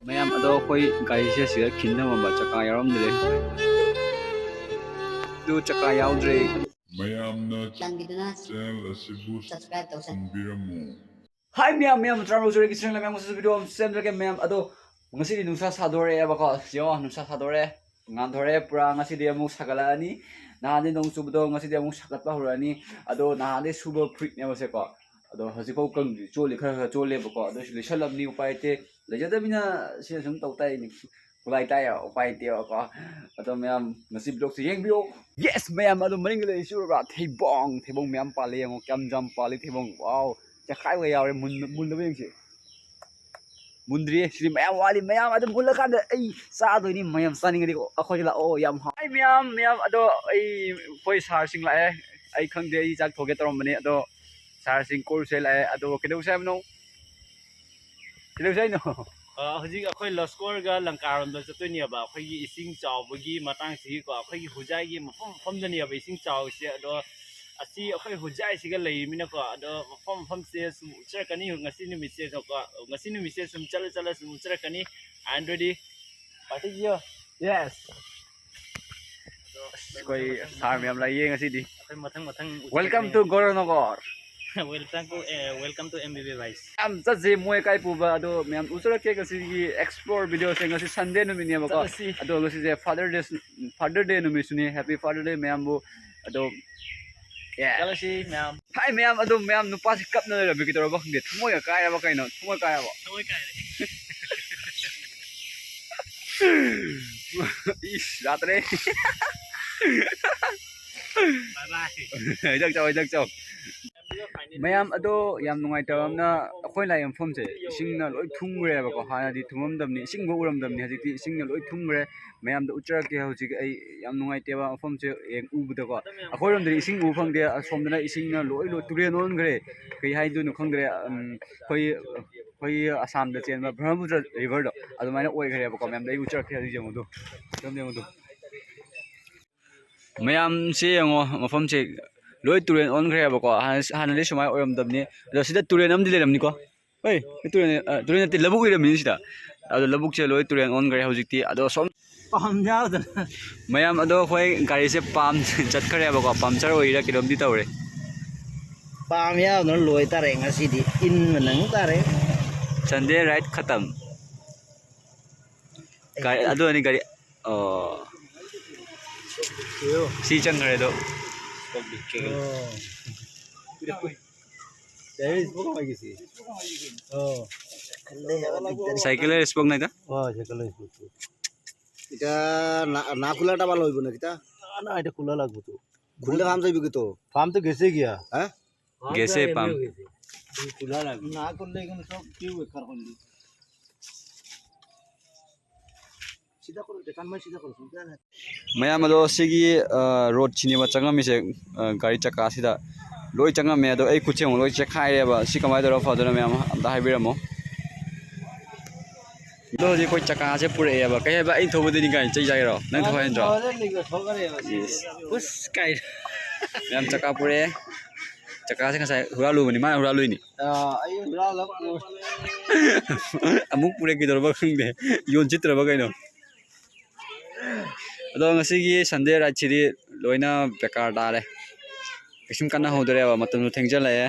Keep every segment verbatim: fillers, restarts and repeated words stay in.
ꯃꯌꯥꯝ ꯑꯗꯣ ꯑꯩꯈꯣꯏ ꯒꯥꯔꯤꯁꯦ ꯁꯤꯗ ꯈꯤꯟ ꯊꯝꯃꯝꯕ, ꯆꯀꯥ ꯌꯥꯎꯔꯝꯗ꯭ꯔꯦ꯫ ꯑꯗꯨ ꯆꯀꯥ ꯌꯥꯎꯗ꯭ꯔꯦ꯫ ꯃꯌꯥꯝꯅ ꯆꯥꯟꯕꯤꯗꯨꯅ ꯆꯦꯅꯦꯜ ꯑꯁꯤꯕꯨ subscribe ꯇꯧꯁꯟ ꯈꯪꯕꯤꯔꯝꯃꯨ꯫ ꯍꯥꯏ ꯃꯌꯥꯝ, ꯃꯌꯥꯝ ꯇꯔꯥꯃꯔꯨ ꯆꯨꯔꯦ ꯀꯤꯁꯟ ꯃꯌꯥꯝ ꯉꯁꯤꯁꯨ ꯚꯤꯗꯤꯑꯣ ꯑꯃ ꯁꯦꯝꯖꯔꯛꯀꯦ ꯃꯌꯥꯝ꯫ ꯑꯗꯣ ꯉꯁꯤꯗꯤ ꯅꯨꯡꯁꯥ ꯁꯥꯗꯣꯔꯛꯑꯦꯕꯀꯣ꯫ ꯌꯦꯡꯉꯣ, ꯅꯨꯡꯁꯥ ꯁꯥꯗꯣꯔꯛꯑꯦ, ꯉꯥꯟꯊꯣꯔꯛꯑꯦ ꯄꯨꯔꯥ꯫ ꯉꯁꯤꯗꯤ ꯑꯃꯨꯛ ꯁꯥꯒꯠꯂꯛꯑꯅꯤ꯫ ꯅꯍꯥꯟꯗꯤ ꯅꯣꯡ ꯆꯨꯕꯗꯣ ꯉꯁꯤꯗꯤ ꯑꯃꯨꯛ ꯁꯥꯒꯠꯄ ꯍꯧꯔꯛꯑꯅꯤ꯫ ꯑꯗꯣ ꯅꯍꯥꯟꯗꯤ ꯁꯨꯕ ꯐꯨꯔꯤꯠꯅꯦꯕꯁꯦꯀꯣ꯫ ꯑꯗꯣ ꯍꯧꯖꯤꯛꯐꯥꯎ ꯀꯪꯗ꯭ꯔꯤ, ꯆꯣꯠꯂꯤ, ꯈꯔ ꯈꯔ ꯆꯣꯠꯂꯦꯕꯀꯣ꯫ ꯑꯗꯨꯁꯨ ꯂꯤꯠꯁꯜꯂꯕꯅꯤ, ꯎꯄꯥꯏ ꯂꯩꯇꯦ꯫ ꯂꯩꯖꯗꯕꯅꯤꯅ ꯁꯤꯅ ꯁꯨꯝ ꯇꯧ ꯇꯥꯏꯅꯤ꯫ ꯈꯨꯂꯥꯏ ꯇꯥꯏꯌꯦ, ꯎꯄꯥꯏ ꯂꯩꯇꯦꯕꯀꯣ꯫ ꯑꯗꯣ ꯃꯌꯥꯝ ꯉꯁꯤ ꯚꯤꯗꯤꯑꯣꯁꯦ ꯌꯦꯡꯕꯤꯌꯣ꯫ ꯌꯦꯁ ꯃꯌꯥꯝ, ꯑꯗꯣ ꯃꯅꯤꯡꯗ ꯂꯩꯔꯤꯁꯤ ꯎꯔꯕ꯭ꯔꯥ? ꯊꯩꯕꯣꯡ, ꯊꯩꯕꯣꯡ ꯃꯌꯥꯝ ꯄꯥꯜꯂꯦ ꯌꯦꯡꯉꯣ, ꯀꯌꯥꯝ ꯌꯥꯝ ꯄꯥꯜꯂꯤ ꯊꯩꯕꯣꯡ꯫ ꯋꯥꯎ, ꯆꯦꯈꯥꯏꯕꯒ ꯌꯥꯎꯔꯦ꯫ ꯃꯨꯟ-, ꯃꯨꯜꯂꯕ ꯌꯦꯡꯁꯤ꯫ ꯃꯨꯟꯗ꯭ꯔꯤꯌꯦ, ꯁꯤꯗꯤ ꯃꯌꯥꯝ ꯋꯥꯠꯂꯤ꯫ ꯃꯌꯥꯝ ꯑꯗꯨ ꯃꯨꯜꯂꯀꯥꯟꯗ ꯑꯩ ꯆꯥꯗꯣꯏꯅꯤ꯫ ꯃꯌꯥꯝ ꯆꯥꯅꯤꯡꯉꯗꯤ ꯑꯩꯈꯣꯏꯗ ꯂꯥꯛꯑꯣ꯫ ꯌꯥꯝ ꯍꯥꯎ-, ꯍꯥꯏ ꯃꯌꯥꯝ, ꯃꯌꯥꯝ, ꯑꯗꯣ ꯑꯩ, ꯑꯩꯈꯣꯏ ꯁꯥꯔꯁꯤꯡ ꯂꯥꯛꯑꯦ꯫ ꯑꯩ ꯈꯪꯗꯦ, ꯑꯩ ꯆꯥꯛ ꯊꯣꯡꯒꯦ ꯇꯧꯔꯝꯕꯅꯦ, ꯑꯗꯣ ꯁꯥꯔꯁꯤꯡ ꯀꯣꯏꯔꯨꯁꯦ ꯂꯥꯛꯑꯦ꯫ ꯑꯗꯣ ꯀꯩꯗꯧꯁꯦ ꯍꯥꯏꯕꯅꯣ? ꯀꯩꯗꯧꯁꯦ ꯍꯥꯏꯅꯣ? ꯑ, ꯍꯧꯖꯤꯛ ꯑꯩꯈꯣꯏ ꯂꯁꯀꯣꯔꯒ ꯂꯪꯀꯥꯔꯣꯝꯗ ꯆꯠꯇꯣꯏꯅꯦꯕ꯫ ꯑꯩꯈꯣꯏꯒꯤ ꯏꯁꯤꯡ ꯆꯥꯎꯕꯒꯤ ꯃꯇꯥꯡꯁꯤꯒꯤꯀꯣ, ꯑꯩꯈꯣꯏꯒꯤ ꯍꯨꯖꯥꯏꯒꯤ ꯃꯐꯝ ꯃꯐꯝꯗꯅꯦꯕ ꯏꯁꯤꯡ ꯆꯥꯎꯔꯤꯁꯦ꯫ ꯑꯗꯣ ꯑꯁꯤ ꯑꯩꯈꯣꯏ ꯍꯨꯖꯥꯏꯁꯤꯒ ꯂꯩꯔꯤꯃꯤꯅꯀꯣ, ꯑꯗꯣ ꯃꯐꯝ ꯃꯐꯝꯁꯦ ꯁꯨꯝ ꯎꯠꯆꯔꯛꯀꯅꯤ ꯉꯁꯤ ꯅꯨꯃꯤꯠꯁꯦꯀꯣ꯫ ꯉꯁꯤ ꯅꯨꯃꯤꯠꯁꯦ ꯁꯨꯝ ꯆꯠꯂ ꯆꯠꯂ ꯁꯨꯝ ꯎꯠꯆꯔꯛꯀꯅꯤ꯫ ꯑꯦꯟꯗ꯭ꯔꯣꯏꯗꯤ ꯄꯥꯔꯇꯤꯒꯤꯌꯣ꯫ ꯌꯦꯁ꯫ ꯑꯩꯈꯣꯏ ꯁꯥꯔ ꯃꯌꯥꯝ ꯂꯥꯛꯏꯌꯦ ꯉꯁꯤꯗꯤ꯫ ꯑꯩꯈꯣꯏ ꯃꯊꯪ ꯃꯊꯪ Welcome to ꯒꯣꯔꯣꯅꯣꯒꯣꯔ꯫ Welcome to, eh, welcome to M B B Vice. ꯌꯥꯝ ꯆꯠꯁꯦ ꯃꯣꯏ ꯀꯥꯏ ꯄꯨꯕ, ꯑꯗꯣ ꯃꯌꯥꯝ ꯎꯠꯆꯔꯛꯀꯦ ꯉꯁꯤꯒꯤ ꯑꯦꯛꯁꯄ꯭ꯂꯣꯔ ꯚꯤꯗꯤꯑꯣꯁꯦ꯫ ꯉꯁꯤ ꯁꯟꯗꯦ ꯅꯨꯃꯤꯠꯅꯦꯕꯀꯣ꯫ ꯆꯠꯂꯁꯤ꯫ ꯑꯗꯣ ꯉꯁꯤꯁꯦ ꯐꯥꯗꯔ ꯗꯦ, ꯐꯥꯗꯔ ꯗꯦ ꯅꯨꯃꯤꯠꯁꯨꯅꯤ꯫ ꯍꯦꯄꯤ ꯐꯥꯗꯔ ꯗꯦ ꯃꯌꯥꯝꯕꯨ꯫ ꯑꯗꯣ ꯆꯠꯂꯁꯤ ꯃꯌꯥꯝ꯫ ꯍꯥꯏ ꯃꯌꯥꯝ, ꯑꯗꯣ ꯃꯌꯥꯝ ꯅꯨꯄꯥꯁꯤ ꯀꯞꯅ ꯂꯩꯔꯝꯃꯤ, ꯀꯩꯗꯧꯔꯕ ꯈꯪꯗꯦ꯫ ꯊꯃꯣꯏꯒ ꯀꯥꯏꯔꯕ ꯀꯩꯅꯣ? ꯊꯃꯣꯏ ꯀꯥꯏꯔꯕ? ꯊꯃꯣꯏ ꯀꯥꯏꯔꯦ꯫ ꯏꯁ, ꯌꯥꯗ꯭ꯔꯦ꯫ Bye bye. ꯍꯤꯗꯥꯛ ꯆꯥꯎ, ꯍꯤꯗꯥꯛ ꯆꯥꯎ꯫ ꯃꯌꯥꯝ ꯑꯗꯣ ꯌꯥꯝ ꯅꯨꯡꯉꯥꯏꯇꯕ ꯑꯃꯅ ꯑꯩꯈꯣꯏ ꯂꯥꯛꯏ ꯃꯐꯝꯁꯦ ꯏꯁꯤꯡꯅ ꯂꯣꯏ ꯊꯨꯝꯈ꯭ꯔꯦꯕꯀꯣ꯫ ꯍꯥꯟꯅꯗꯤ ꯊꯨꯝꯃꯝꯗꯕꯅꯤ, ꯏꯁꯤꯡꯐꯥꯎ ꯎꯔꯝꯗꯕꯅꯤ, ꯍꯧꯖꯤꯛꯇꯤ ꯏꯁꯤꯡꯅ ꯂꯣꯏ ꯊꯨꯝꯈ꯭ꯔꯦ꯫ ꯃꯌꯥꯝꯗ ꯎꯠꯆꯔꯛꯀꯦ ꯍꯧꯖꯤꯛ ꯑꯩ ꯌꯥꯝ ꯅꯨꯡꯉꯥꯏꯇꯦꯕ ꯃꯐꯝꯁꯦ ꯍꯦꯛ ꯎꯕꯗꯀꯣ꯫ ꯑꯩꯈꯣꯏꯔꯣꯝꯗꯗꯤ ꯏꯁꯤꯡ ꯎꯕ ꯐꯪꯗꯦ, ꯑꯁꯣꯝꯗꯅ ꯏꯁꯤꯡꯅ ꯂꯣꯏ ꯂꯣꯏ ꯇꯨꯔꯦꯟ ꯑꯣꯟꯈ꯭ꯔꯦ꯫ ꯀꯩ ꯍꯥꯏꯗꯣꯏꯅꯣ ꯈꯪꯗ꯭ꯔꯦ꯫ ꯎꯝ, ꯑꯩꯈꯣꯏ ꯑꯩꯈꯣꯏꯒꯤ ꯑꯁꯥꯝꯗ ꯆꯦꯟꯕ ꯕ꯭ꯔꯍ꯭ꯃꯄꯨꯇ꯭ꯔ ꯔꯤꯚꯔꯗꯣ ꯑꯗꯨꯃꯥꯏꯅ ꯑꯣꯏꯈ꯭ꯔꯦꯕꯀꯣ꯫ ꯃꯌꯥꯝꯗ ꯑꯩ ꯎꯠꯆꯔꯛꯀꯦ ꯍꯧꯖꯤꯛ ꯌꯦꯡꯉꯨꯗꯣ꯫ ꯑꯗꯨꯝ ꯌꯦꯡꯉꯨꯗꯣ꯫ ꯃꯌꯥꯝꯁꯦ ꯌꯦꯡꯉꯣ, ꯃꯐꯝꯁꯦ ꯂꯣꯏ ꯇꯨꯔꯦꯟ ꯑꯣꯟꯈ꯭ꯔꯦꯕꯀꯣ꯫ ꯍꯥꯟꯅ, ꯍꯥꯟꯅꯗꯤ ꯁꯨꯃꯥꯏꯅ ꯑꯣꯏꯔꯝꯗꯕꯅꯤ꯫ ꯑꯗꯣ ꯁꯤꯗ ꯇꯨꯔꯦꯟ ꯑꯃꯗꯤ ꯂꯩꯔꯝꯅꯤꯀꯣ꯫ ꯍꯣꯏ, ꯁꯤ ꯇꯨꯔꯦꯟ, ꯑ, ꯇꯨꯔꯦꯟ ꯅꯠꯇꯦ, ꯂꯧꯕꯨꯛ ꯑꯣꯏꯔꯝꯃꯤꯅꯤ ꯁꯤꯗ꯫ ꯑꯗꯣ ꯂꯧꯕꯨꯛꯁꯦ ꯂꯣꯏ ꯇꯨꯔꯦꯜ ꯑꯣꯟꯈ꯭ꯔꯦ ꯍꯧꯖꯤꯛꯇꯤ꯫ ꯑꯗꯣ ꯁꯣꯝ ꯄꯥꯝ ꯌꯥꯎꯗꯅ꯫ ꯃꯌꯥꯝ, ꯑꯗꯣ ꯑꯩꯈꯣꯏ ꯒꯥꯔꯤꯁꯦ ꯄꯥꯝ ꯆꯠꯈ꯭ꯔꯦꯕꯀꯣ, ꯄꯝꯆꯔ ꯑꯣꯏꯔꯤꯔꯥ ꯀꯩꯅꯣꯝꯗꯤ ꯇꯧꯔꯦ꯫ ꯄꯥꯝ ꯌꯥꯎꯗꯅ ꯂꯣꯏ ꯇꯥꯔꯦ ꯉꯁꯤꯗꯤ, ꯏꯟꯕ ꯅꯪ ꯇꯥꯔꯦ꯫ Sunday ride ꯈꯇꯝ꯫ ꯒꯥꯔꯤ, ꯑꯗꯨ ꯑꯅꯤ ꯒꯥꯔꯤ, ꯑꯣ꯫ ꯁꯤ ꯆꯪꯈ꯭ꯔꯦ ꯑꯗꯣ꯫ ꯑꯣ꯫ চাইকেলৰ স্পক নাই তা? অ, চাইকেলৰ স্পক। এটা না, না খোলাটা ভালো হইব না কিতা? না, না, এটা খোলা লাগবে তো। খুললে ফার্ম যাইব কি তো? ফার্ম তো গেছে গিয়া। হ্যাঁ? গেছে ফার্ম। খোলা লাগবে। না করলে এখানে সব কেউ বেকার করলি। সিধা করো, এটা কানমাই সিধা করো, শুনতে না। ꯃꯌꯥꯝ ꯑꯗꯣ ꯁꯤꯒꯤ, ꯑ, ꯔꯣꯗꯁꯤꯅꯦꯕ ꯆꯪꯉꯝꯃꯤꯁꯦ, ꯑ, ꯒꯥꯔꯤ ꯆꯀꯥꯁꯤꯗ ꯂꯣꯏ ꯆꯪꯉꯝꯃꯦ꯫ ꯑꯗꯣ ꯑꯩ ꯈꯨꯠꯁꯦ ꯑꯃꯨꯛ ꯂꯣꯏ ꯆꯦꯛꯈꯥꯏꯔꯦꯕ꯫ ꯁꯤ ꯀꯃꯥꯏꯅ ꯇꯧꯔ ꯐꯗꯣꯏꯅꯣ ꯃꯌꯥꯝ ꯑꯝꯇ ꯍꯥꯏꯕꯤꯔꯝꯃꯣ꯫ ꯑꯗꯣ ꯍꯧꯖꯤꯛ ꯑꯩꯈꯣꯏ ꯆꯀꯥꯁꯦ ꯄꯨꯔꯛꯑꯦꯕ꯫ ꯀꯩ ꯍꯥꯏꯕ? ꯑꯩ ꯊꯧꯕꯗꯣꯏꯅꯤ ꯀꯥꯏꯅ ꯆꯩ ꯆꯥꯒꯦꯔꯣ? ꯅꯪ ꯊꯧ ꯍꯩ ꯅꯠꯇ꯭ꯔꯣ? ꯊꯧꯔꯦ, ꯂꯩꯒ ꯊꯧꯈꯔꯦꯕ ꯁꯤ꯫ ꯏꯁ꯫ ꯎꯁ, ꯀꯥꯏ꯫ ꯃꯌꯥꯝ ꯆꯀꯥ ꯄꯨꯔꯛꯑꯦ꯫ ꯆꯀꯥꯁꯦ ꯉꯁꯥꯏ ꯍꯨꯔꯥꯜꯂꯨꯕꯅꯤ, ꯃꯥꯅ ꯍꯨꯔꯥꯜꯂꯨꯏꯅꯤ꯫ ꯑꯥ, ꯑꯩ ꯍꯨꯔꯥꯜꯂ ꯄꯨꯔꯦ꯫ ꯑꯃꯨꯛ ꯄꯨꯔꯦ, ꯀꯩꯗꯧꯔꯕ ꯈꯪꯗꯦ꯫ ꯌꯣꯟ ꯆꯠꯇ꯭ꯔꯕ ꯀꯩꯅꯣ? ꯑꯗꯣ ꯉꯁꯤꯒꯤ Sunday rideꯁꯤꯗꯤ ꯂꯣꯏꯅ ꯕꯦꯀꯥꯔ ꯇꯥꯔꯦ꯫ ꯀꯩꯁꯨꯝ ꯀꯥꯟꯅꯍꯧꯗ꯭ꯔꯦꯕ, ꯃꯇꯝꯁꯨ ꯊꯦꯡꯖꯤꯜꯂꯛꯑꯦ꯫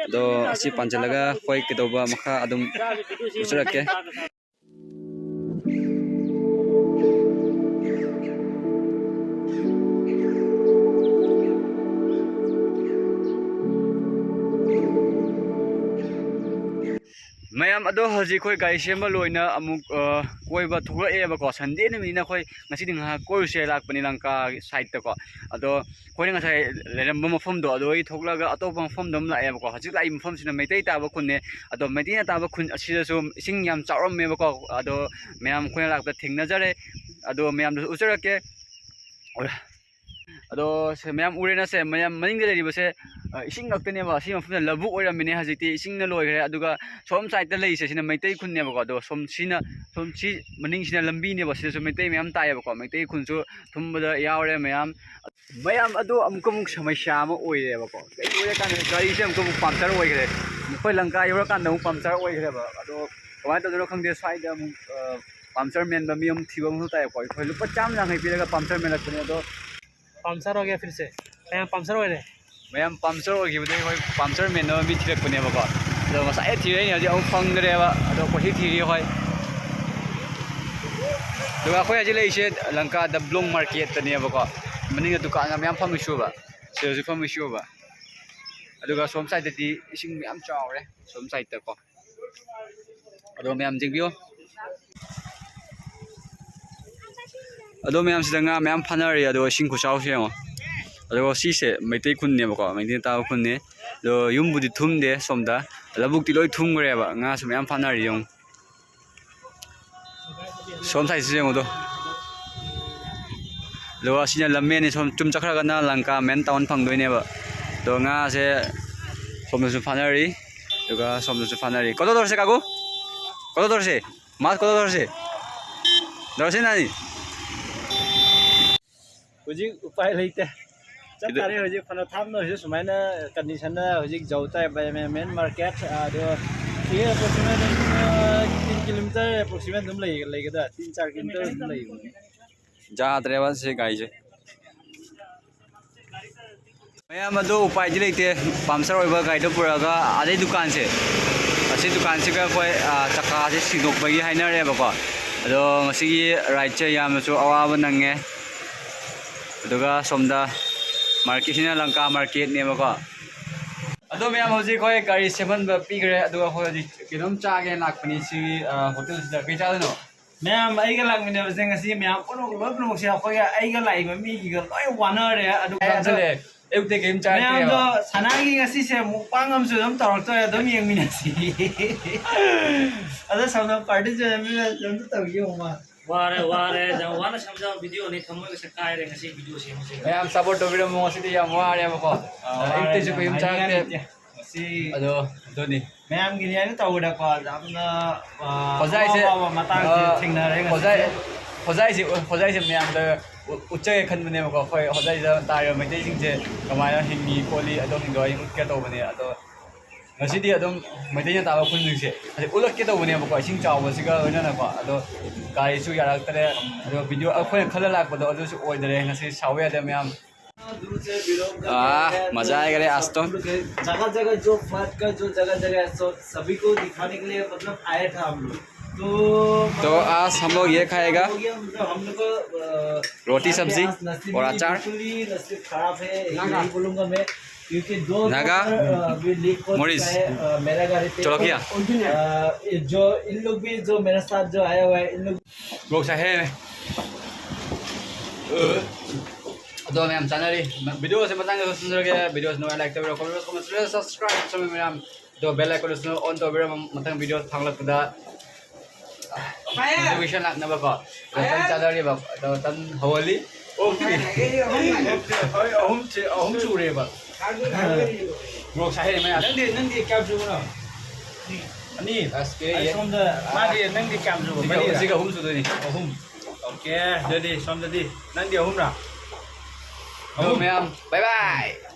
ꯑꯗꯣ ꯑꯁꯤ ꯄꯥꯟꯁꯤꯜꯂꯒ ꯑꯩꯈꯣꯏ ꯀꯩꯗꯧꯕ ꯃꯈꯥ ꯑꯗꯨꯝ ꯎꯠꯆꯔꯛꯀꯦ꯫ ꯃꯌꯥꯝ ꯑꯗꯣ, ꯍꯧꯖꯤꯛ ꯑꯩꯈꯣꯏ ꯒꯥꯔꯤ ꯁꯦꯝꯕ ꯂꯣꯏꯅ ꯑꯃꯨꯛ, ꯑ, ꯀꯣꯏꯕ ꯊꯣꯛꯂꯛꯑꯦꯕꯀꯣ꯫ Sunday ꯅꯨꯃꯤꯠꯅꯤꯅ ꯑꯩꯈꯣꯏ ꯉꯁꯤꯗꯤ ꯉꯥꯏꯍꯥꯛ ꯀꯣꯏꯔꯨꯁꯦ ꯂꯥꯛꯄꯅꯤ ꯂꯪꯀꯥ sideꯇꯀꯣ꯫ ꯑꯗꯣ ꯑꯩꯈꯣꯏꯅ ꯉꯁꯥꯏ ꯂꯩꯔꯝꯕ ꯃꯐꯝꯗꯣ ꯑꯗꯨꯗꯒꯤ ꯊꯣꯛꯂꯛꯑꯒ ꯑꯇꯣꯞꯄ ꯃꯐꯝꯗ ꯑꯃꯨꯛ ꯂꯥꯛꯑꯦꯕꯀꯣ꯫ ꯍꯧꯖꯤꯛ ꯂꯥꯛꯏ ꯃꯐꯝꯁꯤꯅ ꯃꯩꯇꯩ ꯇꯥꯕ ꯈꯨꯟꯅꯦ꯫ ꯑꯗꯣ ꯃꯩꯇꯩꯅ ꯇꯥꯕ ꯈꯨꯟ ꯑꯁꯤꯗꯁꯨ ꯏꯁꯤꯡ ꯌꯥꯝ ꯆꯥꯎꯔꯝꯃꯦꯕꯀꯣ꯫ ꯑꯗꯣ ꯃꯌꯥꯝ ꯑꯩꯈꯣꯏꯅ ꯂꯥꯛꯄꯗ ꯊꯦꯡꯅꯖꯔꯦ꯫ ꯑꯗꯣ ꯃꯌꯥꯝꯗꯁꯨ ꯎꯠꯆꯔꯛꯀꯦ꯫ ꯑꯗꯣ ꯁꯦ, ꯃꯌꯥꯝ ꯎꯔꯦꯅ ꯁꯦ, ꯃꯌꯥꯝ ꯃꯅꯤꯡꯗ ꯂꯩꯔꯤꯕꯁꯦ, ꯑ, ꯏꯁꯤꯡ ꯉꯥꯛꯇꯅꯦꯕ꯫ ꯑꯁꯤ ꯃꯐꯝꯗ ꯂꯧꯕꯨꯛ ꯑꯣꯏꯔꯝꯃꯤꯅꯦ, ꯍꯧꯖꯤꯛꯇꯤ ꯏꯁꯤꯡꯅ ꯂꯣꯏꯈ꯭ꯔꯦ꯫ ꯑꯗꯨꯒ ꯁꯣꯝ sideꯇ ꯂꯩꯔꯤꯁꯦ, ꯁꯤꯅ ꯃꯩꯇꯩ ꯈꯨꯟꯅꯦꯕꯀꯣ꯫ ꯑꯗꯣ ꯁꯣꯝ ꯁꯤꯅ, ꯁꯣꯝ ꯁꯤ ꯃꯅꯤꯡꯁꯤꯅ ꯂꯝꯕꯤꯅꯦꯕ, ꯁꯤꯗꯁꯨ ꯃꯩꯇꯩ ꯃꯌꯥꯝ ꯇꯥꯏꯌꯦꯕꯀꯣ꯫ ꯃꯩꯇꯩ ꯈꯨꯟꯁꯨ ꯊꯨꯝꯕꯗ ꯌꯥꯎꯔꯦ ꯃꯌꯥꯝ꯫ ꯃꯌꯥꯝ ꯑꯗꯣ ꯑꯃꯨꯛꯀ ꯑꯃꯨꯛ ꯁꯃꯁ꯭ꯌꯥ ꯑꯃ ꯑꯣꯏꯔꯦꯕꯀꯣ꯫ ꯀꯩ ꯑꯣꯏꯔꯀꯥꯟꯗ ꯒꯥꯔꯤꯁꯦ ꯑꯃꯨꯛꯀ ꯑꯃꯨꯛ puncture ꯑꯣꯏꯈ꯭ꯔꯦ꯫ ꯑꯩꯈꯣꯏ ꯂꯪꯀꯥ ꯌꯧꯔꯀꯥꯟꯗ ꯑꯃꯨꯛ puncture ꯑꯣꯏꯈ꯭ꯔꯦꯕ꯫ ꯑꯗꯣ ꯀꯃꯥꯏꯅ ꯇꯧꯗꯣꯏꯅꯣ ꯈꯪꯗꯦ, ꯁ꯭ꯋꯥꯏꯗ ꯑꯃꯨꯛ ꯄꯝꯆꯔ ꯃꯦꯟꯕ ꯃꯤ ꯑꯃꯨꯛ ꯊꯤꯕ ꯑꯃꯨꯛ ꯇꯥꯏꯀꯣ꯫ ꯑꯩꯈꯣꯏ ꯂꯨꯄꯥ ꯆꯥꯝꯃ ꯌꯥꯡꯈꯩ ꯄꯤꯔꯒ ꯄꯝꯆꯔ ꯃꯦꯜꯂꯛꯄꯅꯦ ꯑꯗꯣ꯫ ꯄꯝꯆꯔ ꯑꯣꯏꯒꯦ ꯐꯤꯔꯁꯦ꯫ ꯃꯌꯥꯝ ꯄꯝꯆꯔ ꯑꯣꯏꯔꯦ꯫ ꯃꯌꯥꯝ ꯄꯝꯆꯔ ꯑꯣꯏꯈꯤꯕꯗꯒꯤ ꯑꯩꯈꯣꯏ ꯄꯝꯆꯔ ꯃꯦꯟꯅꯕ ꯃꯤ ꯊꯤꯔꯛꯄꯅꯦꯕꯀꯣ꯫ ꯑꯗꯣ ꯉꯁꯥꯏ ꯊꯤꯔꯛꯏꯅꯦ, ꯍꯧꯖꯤꯛ ꯑꯃꯨꯛ ꯐꯪꯗ꯭ꯔꯦꯕ꯫ ꯑꯗꯣ ꯀꯣꯏꯊꯤ ꯊꯤꯔꯤ ꯑꯩꯈꯣꯏ꯫ ꯑꯗꯨꯒ ꯑꯩꯈꯣꯏ ꯍꯧꯖꯤꯛ ꯂꯩꯔꯤꯁꯦ ꯂꯪꯀꯥꯗ ꯕ꯭ꯂꯨꯝ ꯃꯥꯔꯀꯦꯠꯇꯅꯦꯕꯀꯣ꯫ ꯃꯅꯤꯡꯗ ꯗꯨꯀꯥꯟꯒ ꯃꯌꯥꯝ ꯐꯝꯃꯤꯁꯨꯕ, ꯁꯤꯗꯁꯨ ꯐꯝꯃꯤꯁꯨꯕ꯫ ꯑꯗꯨꯒ ꯁꯣꯝ ꯁꯥꯏꯗꯠꯇꯗꯤ ꯏꯁꯤꯡ ꯃꯌꯥꯝ ꯆꯥꯎꯔꯦ ꯁꯣꯝ ꯁꯥꯏꯗꯠꯇꯀꯣ꯫ ꯑꯗꯣ ꯃꯌꯥꯝ ꯌꯦꯡꯕꯤꯌꯣ꯫ ꯑꯗꯣ ꯃꯌꯥꯝꯁꯤꯗ ꯉꯥ ꯃꯌꯥꯝ ꯐꯥꯅꯔꯤ꯫ ꯑꯗꯣ ꯏꯁꯤꯡ ꯈꯨꯆꯥꯎꯁꯦ ꯌꯦꯡꯉꯣ꯫ ꯑꯗꯨꯒ ꯁꯤꯁꯦ ꯃꯩꯇꯩ ꯈꯨꯟꯅꯦꯕꯀꯣ, ꯃꯩꯇꯩ ꯇꯥꯕ ꯈꯨꯟꯅꯦ꯫ ꯑꯗꯣ ꯌꯨꯝꯕꯨꯗꯤ ꯊꯨꯝꯗꯦ ꯁꯣꯝꯗ, ꯂꯧꯕꯨꯛꯇꯤ ꯂꯣꯏ ꯊꯨꯝꯈ꯭ꯔꯦꯕ꯫ ꯉꯥꯁꯨ ꯃꯌꯥꯝ ꯐꯥꯅꯔꯤ ꯌꯦꯡꯉꯣ꯫ ꯁꯣꯝ ꯁꯥꯏꯠꯁꯤ ꯌꯦꯡꯉꯨꯗꯣ꯫ ꯑꯗꯨꯒ ꯑꯁꯤꯅ ꯂꯝꯃꯦꯟꯅꯤ꯫ ꯁꯣꯝ ꯆꯨꯝ ꯆꯠꯈ꯭ꯔꯒꯅ ꯂꯪꯀꯥ ꯃꯦꯟ ꯇꯥꯎꯟ ꯐꯪꯗꯣꯏꯅꯦꯕ꯫ ꯑꯗꯣ ꯉꯥꯁꯦ ꯁꯣꯝꯗꯁꯨ ꯐꯥꯅꯔꯤ, ꯑꯗꯨꯒ ꯁꯣꯝꯗꯁꯨ ꯐꯥꯅꯔꯤ꯫ ꯀꯣꯠꯇꯣꯛ ꯇꯧꯔꯁꯦ ꯀꯥꯀꯨ, ꯀꯣꯠꯇꯣꯛ ꯇꯧꯔꯁꯦ꯫ ꯃꯥꯁ ꯀꯣꯜ ꯇꯧꯔꯁꯤ꯫ ꯇꯧꯔꯁꯤ ꯅꯥꯅꯤ꯫ ꯍꯧꯖꯤꯛ ꯎꯄꯥꯏ ꯂꯩꯇꯦ꯫ ꯆꯠ ꯁꯤꯗ ꯇꯥꯔꯦ꯫ ꯍꯧꯖꯤꯛ ꯐꯅ ꯊꯥꯞꯅ ꯍꯧꯖꯤꯛ ꯁꯨꯃꯥꯏꯅ ꯀꯟꯗꯤꯁꯟꯗ ꯍꯧꯖꯤꯛ ꯌꯧ ꯇꯥꯔꯦ꯫ ꯃꯦꯟ ꯃꯥꯔꯀꯦꯠ ꯑꯗꯣ ꯁꯤ ꯑꯦꯄ꯭ꯔꯣꯛꯁꯤꯃꯦꯠ ꯇꯤꯟ ꯀꯤꯂꯣꯃꯤꯇꯔ ꯑꯦꯄ꯭ꯔꯣꯛꯁꯤꯃꯦꯠ ꯑꯗꯨꯝ ꯂꯩ-, ꯂꯩꯒꯗ꯭ꯔꯥ? ꯇꯤꯟ ꯆꯥꯔ ꯀꯤꯂꯣꯃꯤꯇꯔ ꯑꯗꯨꯝ ꯂꯩꯕꯅꯦ꯫ ꯌꯥꯗ꯭ꯔꯦꯕ ꯁꯤ ꯒꯥꯔꯤꯁꯦ꯫ ꯃꯌꯥꯝ ꯑꯗꯣ ꯎꯄꯥꯏꯗꯤ ꯂꯩꯇꯦ꯫ ꯄꯝꯆꯔ ꯑꯣꯏꯕ ꯒꯥꯔꯤꯗꯣ ꯄꯨꯔꯛꯑꯒ ꯑꯗꯩ ꯗꯨꯀꯥꯟꯁꯦ, ꯑꯁꯤ ꯗꯨꯀꯥꯟꯁꯤꯒ ꯑꯩꯈꯣꯏ, ꯑ, ꯆꯀꯥꯁꯦ ꯁꯤꯟꯗꯣꯛꯄꯒꯤ ꯍꯥꯏꯅꯔꯦꯕꯀꯣ꯫ ꯑꯗꯣ ꯉꯁꯤꯒꯤ ꯔꯥꯏꯗꯁꯦ ꯌꯥꯝꯅꯁꯨ ꯑꯋꯥꯕ ꯅꯪꯉꯦ꯫ ꯑꯗꯨꯒ ꯁꯣꯝꯗ ꯃꯥꯔꯀꯦꯠꯁꯤꯅ ꯂꯪꯀꯥ ꯃꯥꯔꯀꯦꯠꯅꯦꯕꯀꯣ꯫ ꯑꯗꯣ ꯃꯌꯥꯝ ꯍꯧꯖꯤꯛ ꯑꯩꯈꯣꯏ ꯒꯥꯔꯤ ꯁꯦꯝꯍꯟꯕ ꯄꯤꯈ꯭ꯔꯦ꯫ ꯑꯗꯨꯒ ꯑꯩꯈꯣꯏ ꯍꯧꯖꯤꯛ ꯀꯩꯅꯣꯝ ꯆꯥꯒꯦꯅ ꯂꯥꯛꯄꯅꯤ ꯁꯤ, ꯑ, ꯍꯣꯇꯦꯜꯁꯤꯗ꯫ ꯀꯩ ꯆꯥꯗꯣꯏꯅꯣ? ꯃꯌꯥꯝ ꯑꯩꯒ ꯂꯥꯛꯃꯤꯟꯅꯕꯁꯦ ꯉꯁꯤ ꯃꯌꯥꯝ ꯄꯨꯝꯅꯃꯛ, ꯂꯣꯏ ꯄꯨꯝꯅꯃꯛꯁꯦ ꯑꯩꯈꯣꯏꯒ, ꯑꯩꯒ ꯂꯥꯛꯏꯕ ꯃꯤꯒꯤꯒ ꯂꯣꯏ ꯋꯥꯅꯔꯦ꯫ ꯑꯗꯨꯒ ꯂꯥꯝꯁꯜꯂꯛꯑꯦ꯫ ꯑꯌꯨꯛꯇꯩ ꯀꯩꯝ ꯆꯥꯔꯛꯇꯦꯕ꯫ ꯃꯌꯥꯝꯗꯣ ꯁꯅꯥꯒꯤ ꯉꯁꯤꯁꯦ ꯃꯨꯛꯕꯥꯡ ꯑꯃꯁꯨ ꯑꯗꯨꯝ ꯇꯧꯔꯛꯇꯣꯔꯦ, ꯑꯗꯨꯝ ꯌꯦꯡꯃꯤꯟꯅꯁꯤ꯫ ꯑꯗꯣ ꯁꯣꯝꯗ ꯄꯥꯔꯇꯤ ꯆꯣꯏꯅ ꯃꯤ ꯑꯝꯇ ꯇꯧꯒꯦ ꯌꯦꯡꯉꯨ ꯃꯥ꯫ ꯋꯥꯔꯦ, ꯋꯥꯔꯦ꯫ ꯌꯥꯝ ꯋꯥꯅ ꯁꯦꯝꯖꯕ ꯚꯤꯗꯤꯑꯣꯅꯤ꯫ ꯊꯃꯣꯏꯒꯁꯦ ꯀꯥꯏꯔꯦ ꯉꯁꯤ ꯚꯤꯗꯤꯑꯣ ꯁꯦꯝꯕꯁꯦ꯫ ꯃꯌꯥꯝ ꯁꯞꯄꯣꯔꯠ ꯇꯧꯕꯤꯔꯝꯃꯣ꯫ ꯉꯁꯤꯗꯤ ꯌꯥꯝ ꯋꯥꯔꯦꯕꯀꯣ꯫ ꯑꯥ, ꯋꯥꯔꯦ, ꯑꯌꯨꯛꯇꯩꯁꯨ ꯀꯩꯝ ꯌꯥꯝ ꯆꯥꯔꯛꯇꯦ꯫ ꯍꯥꯏꯅꯤꯡꯉꯥꯏ ꯂꯩꯇꯦ꯫ ꯉꯁꯤ ꯑꯗꯣ ꯑꯗꯨꯅꯤ꯫ ꯃꯌꯥꯝꯒꯤꯅꯤ ꯍꯥꯏꯅ ꯇꯧꯕꯗꯀꯣ, ꯌꯥꯝꯅ, ꯑ, ꯍꯣꯖꯥꯏꯁꯦ, ꯑꯋꯥ ꯑꯋꯥꯕ ꯃꯇꯥꯡꯁꯦ ꯑ, ꯊꯦꯡꯅꯔꯦ ꯍꯣꯖꯥꯏ-, ꯉꯁꯤꯁꯦ꯫ ꯍꯣꯖꯥꯏꯁꯦ, ꯍꯣꯖꯥꯏꯁꯦ ꯃꯌꯥꯝꯗ ꯎ-, ꯎꯠꯆꯒꯦ ꯈꯟꯕꯅꯦꯕꯀꯣ꯫ ꯑꯩꯈꯣꯏ ꯍꯣꯖꯥꯏꯗ ꯇꯥꯔꯤꯕ ꯃꯩꯇꯩꯁꯤꯡꯁꯦ ꯀꯃꯥꯏꯅ ꯍꯤꯡꯉꯤ ꯈꯣꯠꯂꯤ, ꯑꯗꯣꯝꯁꯤꯡꯗꯣ ꯑꯩ ꯎꯠꯀꯦ ꯇꯧꯕꯅꯦ꯫ ꯑꯗꯣ ꯉꯁꯤꯗꯤ ꯑꯗꯨꯝ ꯃꯩꯇꯩꯅ ꯇꯥꯕ ꯈꯨꯟꯁꯤꯡꯁꯦ ꯑꯁꯤ ꯎꯠꯂꯛꯀꯦ ꯇꯧꯕꯅꯦꯕꯀꯣ, ꯏꯁꯤꯡ ꯆꯥꯎꯕꯁꯤꯒ ꯂꯣꯏꯅꯅꯀꯣ꯫ ꯑꯗꯣ ꯒꯥꯔꯤꯁꯨ ꯌꯥꯔꯛꯇ꯭ꯔꯦ꯫ ꯑꯗꯣ ꯚꯤꯗꯤꯑꯣ ꯑꯩꯈꯣꯏꯅ ꯈꯜꯂ ꯂꯥꯛꯄꯗꯣ ꯑꯗꯨꯁꯨ ꯑꯣꯏꯗꯔꯦ꯫ ꯉꯁꯤ ꯁꯥꯎꯕ ꯌꯥꯗꯦ ꯃꯌꯥꯝ꯫ आ, मजा आएगा रे आज तो। जगह जगह जो फ्लैट का जो जगह जगह है, सो सभी को दिखाने के लिए मतलब आया था हम लोग। तो तो आज हम लोग ये खाएगा, हो गया, मतलब हम लोग को, अ, रोटी सब्जी आज नसीब और भी अचार। बिल्कुल ही नसीब खराब है, यही बोलूंगा मैं, क्योंकि दो नागा, दफा, अ, अभी लीक हो मोरिस, चुका है, अ, मेरा गाड़ी पे। चलो किया। अ, जो इन लोग भी, जो मेरे साथ जो आया हुआ है, इन लोग ꯃꯣꯔꯣꯛ ꯆꯥꯍꯦ꯫ ꯑꯗꯣ ꯃꯌꯥꯝ ꯆꯥꯅꯔꯤ꯫ ꯚꯤꯗꯤꯑꯣꯁꯦ ꯃꯇꯥꯡꯗ ꯂꯣꯏꯁꯤꯟꯖꯔꯒꯦ꯫ ꯚꯤꯗꯤꯑꯣꯁꯦ ꯅꯨꯡꯉꯥꯏ, ꯂꯥꯏꯛ ꯇꯧꯕꯤꯔꯣ, ꯀꯣꯃꯦꯟ ꯕꯣꯛꯁ ꯀꯣꯃꯦꯟ ꯁꯕꯁꯀ꯭ꯔꯥꯏꯕ ꯇꯧꯕꯤꯔꯣ ꯃꯌꯥꯝ꯫ ꯑꯗꯣ ꯕꯦꯜ ꯑꯥꯏꯀꯣꯟꯗꯨꯁꯨ ꯑꯣꯟ ꯇꯧꯕꯤꯔꯣ, ꯃꯊꯪ ꯚꯤꯗꯤꯑꯣ ꯊꯥꯡꯂꯛꯄꯗ ꯅꯣꯇꯤꯐꯤꯀꯦꯁꯟ ꯂꯥꯛꯅꯕꯀꯣ꯫ ꯑꯗꯣ ꯇꯟ ꯆꯥꯅꯔꯤꯕ, ꯑꯗꯣ ꯇꯟ ꯍꯧꯍꯜꯂꯤ꯫ ꯑꯣꯀꯦ꯫ ꯑꯩ ꯑꯍꯨꯝ ꯁꯤ-, ꯑꯍꯨꯝ ꯁꯨꯔꯦꯕ꯫ ꯃꯣꯔꯣꯛ ꯁꯥꯍꯦ ꯃꯌꯥꯝ꯫ ꯅꯪꯗꯤ, ꯅꯪꯗꯤ ꯀꯌꯥꯝ ꯁꯨꯕꯅꯣ? ꯑꯅꯤ꯫ ꯑꯁ, ꯄꯤꯔꯛꯏꯌꯦ꯫ ꯑꯩ ꯁꯣꯝꯗ, ꯃꯥꯗꯤ, ꯅꯪꯗꯤ ꯀꯌꯥꯝ ꯁꯨꯕ? ꯁꯤꯒ, ꯃꯔꯤꯔ? ꯁꯤꯒ ꯑꯍꯨꯝ ꯁꯨꯗꯣꯏꯅꯤ꯫ ꯑꯍꯨꯝ꯫ ꯑꯣꯀꯦ, ꯑꯗꯨꯗꯤ ꯁꯣꯝꯗꯗꯤ ꯅꯪꯗꯤ ꯑꯍꯨꯝꯔꯥ? ꯑꯗꯣ ꯑꯍꯨꯝ꯫ ꯃꯌꯥꯝ, bye bye꯫